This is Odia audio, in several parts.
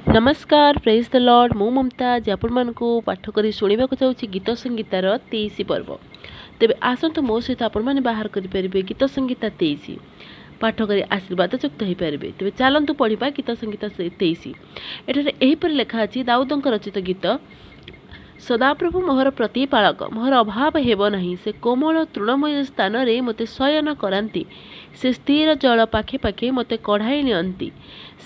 ନମସ୍କାର, ପ୍ରେଜ୍ ଦ ଲର୍ଡ଼। ମୁଁ ମମତା ଆଜି ଆପଣମାନଙ୍କୁ ପାଠ କରି ଶୁଣାଇବାକୁ ଯାଉଛି ଗୀତ ସଂହିତାର 23 ପର୍ବ। ତେବେ ଆସନ୍ତୁ, ମୋ ସହିତ ଆପଣମାନେ ବାହାର କରିପାରିବେ ଗୀତ ସଂହିତା 23, ପାଠ କରି ଆଶୀର୍ବାଦ ଯୁକ୍ତ ହୋଇପାରିବେ। ତେବେ ଚାଲନ୍ତୁ ପଢ଼ିବା ଗୀତ ସଂହିତା 23। ଏଠାରେ ଏହିପରି ଲେଖା ଅଛି, ଦାଉଦଙ୍କ ରଚିତ ଗୀତ। ସଦାପ୍ରଭୁ ମୋହର ପ୍ରତିପାଳକ, ମୋହର ଅଭାବ ହେବ ନାହିଁ। ସେ କୋମଳ ତୃଣମୟ ସ୍ଥାନରେ ମୋତେ ଶୟନ କରାନ୍ତି। ସେ ସ୍ଥିର ଜଳ ପାଖେ ପାଖେ ମୋତେ କଢ଼ାଇ ନିଅନ୍ତି।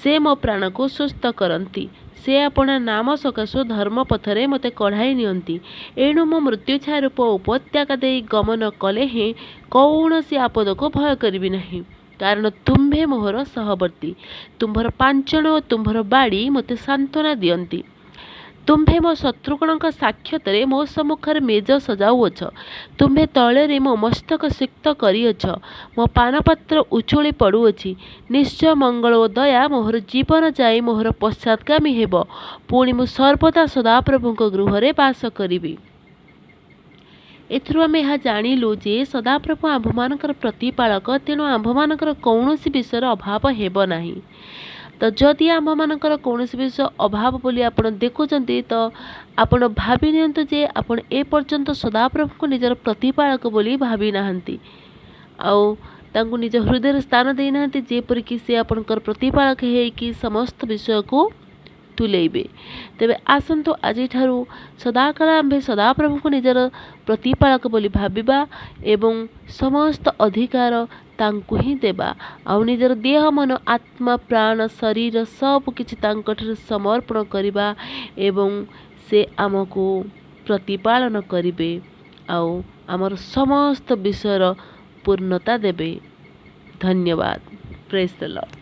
ସେ ମୋ ପ୍ରାଣକୁ ସୁସ୍ଥ କରନ୍ତି। ସେ ଆପଣା ନାମ ସକାଶୁ ଧର୍ମ ପଥରେ ମୋତେ କଢ଼ାଇ ନିଅନ୍ତି। ଏଣୁ ମୁଁ ମୃତ୍ୟୁଛାୟା ରୂପ ଉପତ୍ୟକା ଦେଇ ଗମନ କଲେ ହେଁ କୌଣସି ଆପଦକୁ ଭୟ କରିବି ନାହିଁ, କାରଣ ତୁମ୍ଭେ ମୋହର ସହବର୍ତ୍ତୀ। ତୁମ୍ଭର ପାଞ୍ଚଣ ଓ ତୁମ୍ଭର ବାଡ଼ି ମୋତେ ସାନ୍ତ୍ୱନା ଦିଅନ୍ତି। ତୁମ୍ଭେ ମୋ ଶତ୍ରୁଗଣଙ୍କ ସାକ୍ଷାତରେ ମୋ ସମ୍ମୁଖରେ ମେଜ ସଜାଉଅଛ। ତୁମ୍ଭେ ତୈଳରେ ମୋ ମସ୍ତକ ସିକ୍ତ କରିଅଛ। ମୋ ପାନପାତ୍ର ଉଛୁଳି ପଡ଼ୁଅଛି। ନିଶ୍ଚୟ ମଙ୍ଗଳ ଓ ଦୟା ମୋହର ଜୀବନ ଯାଏ ମୋହର ପଶ୍ଚାତ୍ଗାମୀ ହେବ। ପୁଣି ମୁଁ ସର୍ବଦା ସଦାପ୍ରଭୁଙ୍କ ଗୃହରେ ବାସ କରିବି। ଏଥିରୁ ଆମେ ଏହା ଜାଣିଲୁ ଯେ ସଦାପ୍ରଭୁ ଆମ୍ଭମାନଙ୍କର ପ୍ରତିପାଳକ, ତେଣୁ ଆମ୍ଭମାନଙ୍କର କୌଣସି ବିଷୟର ଅଭାବ ହେବ ନାହିଁ। ତ ଯଦି ଆମ୍ଭମାନଙ୍କର କୌଣସି ବିଷୟ ଅଭାବ ବୋଲି ଆପଣ ଦେଖୁଛନ୍ତି, ତ ଆପଣ ଭାବି ନିଅନ୍ତୁ ଯେ ଆପଣ ଏ ପର୍ଯ୍ୟନ୍ତ ସଦାପ୍ରଭୁଙ୍କୁ ନିଜର ପ୍ରତିପାଳକ ବୋଲି ଭାବି ନାହାନ୍ତି ଆଉ ତାଙ୍କୁ ନିଜ ହୃଦୟରେ ସ୍ଥାନ ଦେଇନାହାନ୍ତି, ଯେପରିକି ସେ ଆପଣଙ୍କର ପ୍ରତିପାଳକ ହେଇକି ସମସ୍ତ ବିଷୟକୁ ତୁଲେଇବେ। ତେବେ ଆସନ୍ତୁ, ଆଜିଠାରୁ ସଦାକାଳ ଆମ୍ଭେ ସଦାପ୍ରଭୁଙ୍କୁ ନିଜର ପ୍ରତିପାଳକ ବୋଲି ଭାବିବା ଏବଂ ସମସ୍ତ ଅଧିକାର ତାଙ୍କୁ ହିଁ ଦେବା ଆଉ ନିଜର ଦେହ, ମନ, ଆତ୍ମା, ପ୍ରାଣ, ଶରୀର ସବୁ କିଛି ତାଙ୍କଠାରେ ସମର୍ପଣ କରିବା ଏବଂ ସେ ଆମକୁ ପ୍ରତିପାଳନ କରିବେ ଆଉ ଆମର ସମସ୍ତ ବିଷୟର ପୂର୍ଣ୍ଣତା ଦେବେ। ଧନ୍ୟବାଦ। ପ୍ରେଜ୍ ଦ ଲର୍ଡ଼।